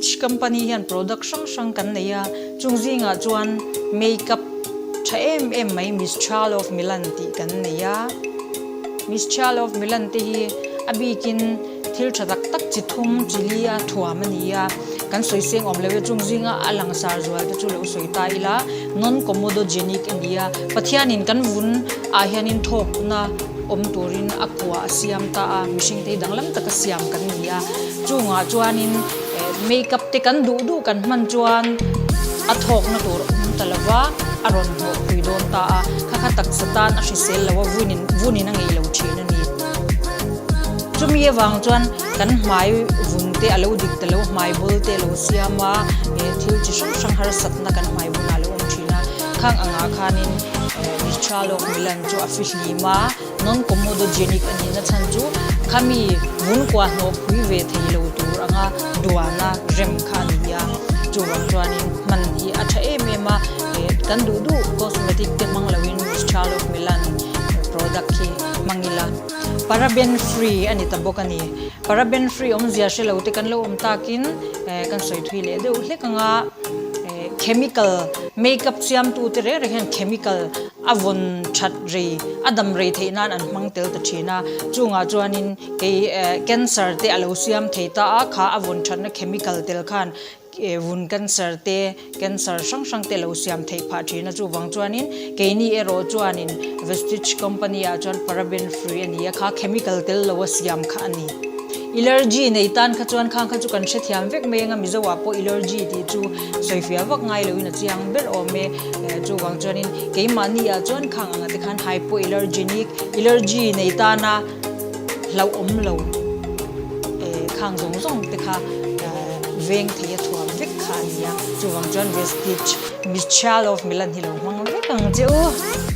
Vestige company hian product hrang hrang kan nei a, chung zingah chuan makeup tha em em mai Mistral of Milan tih kan nei a. Mistral of Milan te hi a bikin thil tha tak tak chi thum chi li a thuam a ni a, kan sawi seng awm lo e, chung zinga a langsar zual te chu lo sawi ta ila non-comedogenic a ni a, Pathianin kan vun ah hianin thawkna awm turin a kua a siam ta a, mihring te hi danglam taka siam kan ni a, chungah chuanin makeup te kan duh duh kan hman chuan a thawkna tur awm ta lo va, a rawn hnawh phui dawn ta a, kha kha taksa tan a hrisel lo a, vunin vunin a ngei lo thin a ni. Chumi avang chuan kan hmai vun te a lo dik ta lo, hmai bawl te a lo siam a, thil chi hrang hrang harsatna kan hmai vunah a lo awm thin a, khang angah khanin Michalok Milan chu a fihlim a, non-comedogenic a nihna chhan chu khami vun kua hnawh phui ve thei lo tur anga duana rem kha a ni a, chuvang chuanin hman hi a tha em em a, kan duh duh cosmetic te hmang loin Michalok Milan product hi hmang ila. Paraben free a ni ta bawk a ni. Paraben free awmzia hre lo te kan lo awm takin kan sawi thui leh deuh hlek anga chemical makeup siamtu te reng reng hian chemical a vawn that rei a dam rei theih nan an hmang tel ta thin a, chungah chuanin kei cancer te a lo siam thei ta a, kha a vawn thatna chemical tel khan Vun cancer te, cancer hrang hrang te lo siam theih phah thin a, chuvang chuanin keini erawh chuanin Vestige company ah chuan paraben free a ni a, kha chemical tel lo a siam kha a ni. Allergy nei tan kha chuan khang kha chu kan hrethiam vek mai anga Mizo ah pawh allergy tih chu sawifiah vak ngai loin a chiang ber awm e, chuvang chuanin keimahni ah chuan khang anga te khan hypoallergenic, allergy nei tana hlauhawm lo khang zawng zawng te kha veng thei a thuam vek kha a ni a, chuvang chuan Vestige Michelle of Milan hi lo hmang vek ang che u.